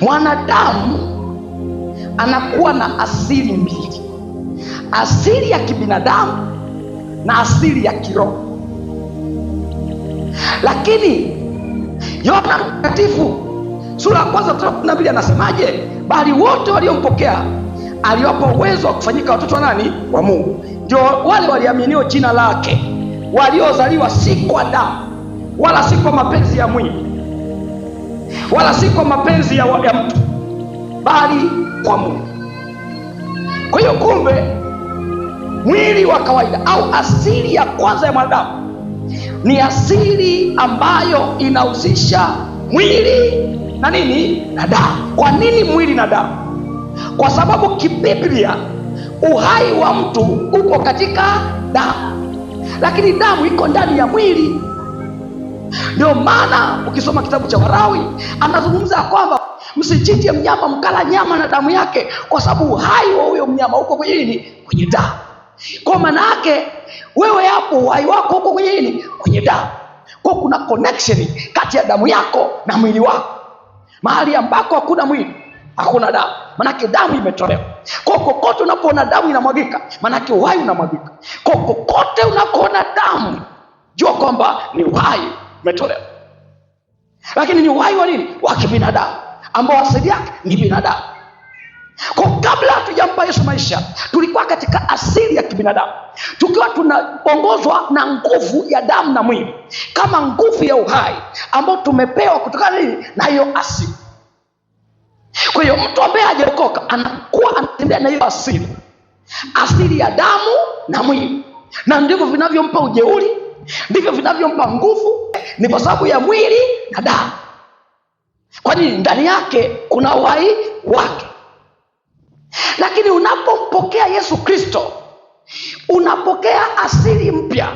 Mwanadamu anakuwa na asili mbili, asili ya kibinadamu na asili ya kiroho. Lakini Yohana Mtakatifu sura ya kwanza mstari wa 12 anasemaje? Bali wote waliompokea aliwapa uwezo wa kufanyika watoto wa nani? Wa Mungu, ndio wale waliaminio jina lake, waliozaliwa si kwa damu wala si kwa mapenzi ya mwili wala si kwa mapenzi ya mtu, bali kwa Mungu. Kwa hiyo kumbe mwili wa kawaida au asili ya kwanza ya mwanadamu ni asili ambayo inahusisha mwili na nini? Na damu. Kwa nini mwili na damu? Kwa sababu kibiblia uhai wa mtu uko katika damu, lakini damu iko ndani ya mwili. Ndio maana ukisoma kitabu cha Warawi anazungumza kwamba msichinje mnyama mkala nyama na damu yake, kwa sababu uhai wa huyo mnyama uko kwenye nini? Kwenye damu. Kwa maana yake wewe hapo uhai wako uko kwenye nini? Kwenye damu. Kwa kuna connection kati ya damu yako na mwili wako. Mahali ambako hakuna mwili hakuna damu, manake damu imetolewa. Kwa kokote unapoona damu inamwagika, manake uhai unamwagika. Kwa kokote unapoona damu, jua kwamba ni uhai umetolewa. Lakini ni uhai wa nini? Wa kibinadamu, ambao asili yake ni binadamu. Kwa kabla hatujampa Yesu maisha, tulikuwa katika asili ya kibinadamu, tukiwa tunaongozwa na nguvu ya damu na mwili, kama nguvu ya uhai ambao tumepewa kutokana nini? Na hiyo asili. Kwa hiyo mtu ambaye hajaokoka anakuwa anatembea na hiyo asili, asili ya damu na mwili, na ndivyo vinavyompa ujeuri, ndivyo vinavyompa nguvu, ni kwa sababu ya mwili na damu. Kwa nini? Ndani yake kuna uhai wake. Lakini unapompokea Yesu Kristo, unapokea asili mpya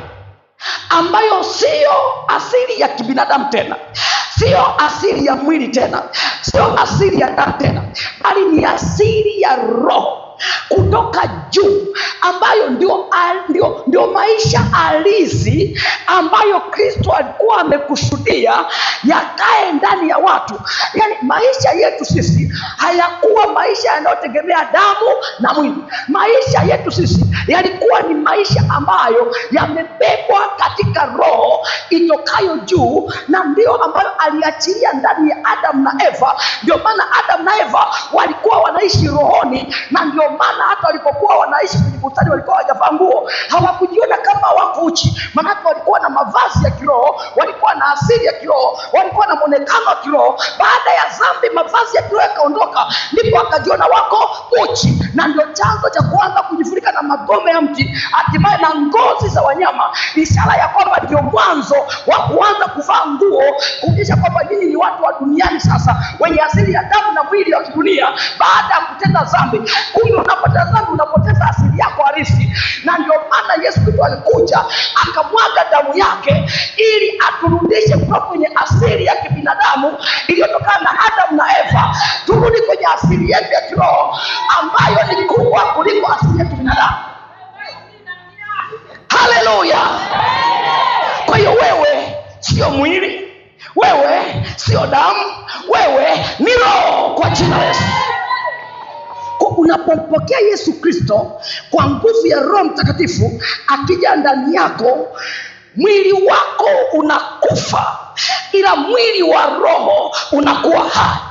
ambayo sio asili ya kibinadamu tena, sio asili ya mwili tena, sio asili ya damu tena, bali ni asili ya roho kutoka juu, ambayo ndio maisha halisi ambayo Kristo alikuwa amekusudia yakae ndani ya watu. Yaani maisha yetu sisi hayakuwa maisha yanayotegemea damu na mwili. Maisha yetu sisi yalikuwa ni maisha ambayo yamebebwa katika roho itokayo juu, na ndio ambayo aliachilia ndani ya Adam na Eva. Ndio maana Adam na Eva walikuwa wanaishi rohoni, na ndio maana hata walipokuwa wanaishi kwenye bustani walikuwa hawajavaa nguo, hawakujiona kama wako uchi, maanake walikuwa na mavazi ya kiroho, walikuwa na asili ya kiroho, walikuwa na mwonekano wa kiroho. Baada ya dhambi, mavazi ya kiroho yakaondoka, ndipo wakajiona wako uchi, na ndio chanzo cha kuanza kujifunika na magome ya mti, hatimaye na ngozi za wanyama, ishara ya kwamba ndio mwanzo wa kuanza kuvaa nguo, kuonyesha kwamba nyinyi ni watu wa duniani sasa, wenye asili ya damu na mwili wa kidunia. Baada ya kutenda dhambi, kumbe unapoteza dhambi, unapoteza asili yako halisi. Na ndio maana Yesu Kristo alikuja akamwaga damu yake ili aturudishe kutoka kwenye asili ya kibinadamu iliyotokana na Adam na Eva, turudi kwenye asili yetu ya kiroho ambayo ni kubwa kuliko asili ya kibinadamu. Haleluya! Kwa hiyo wewe sio mwili, wewe sio damu, wewe ni roho kwa jina la Yesu. Unapompokea Yesu Kristo kwa nguvu ya Roho Mtakatifu akija ndani yako, mwili wako unakufa, ila mwili wa roho unakuwa hai.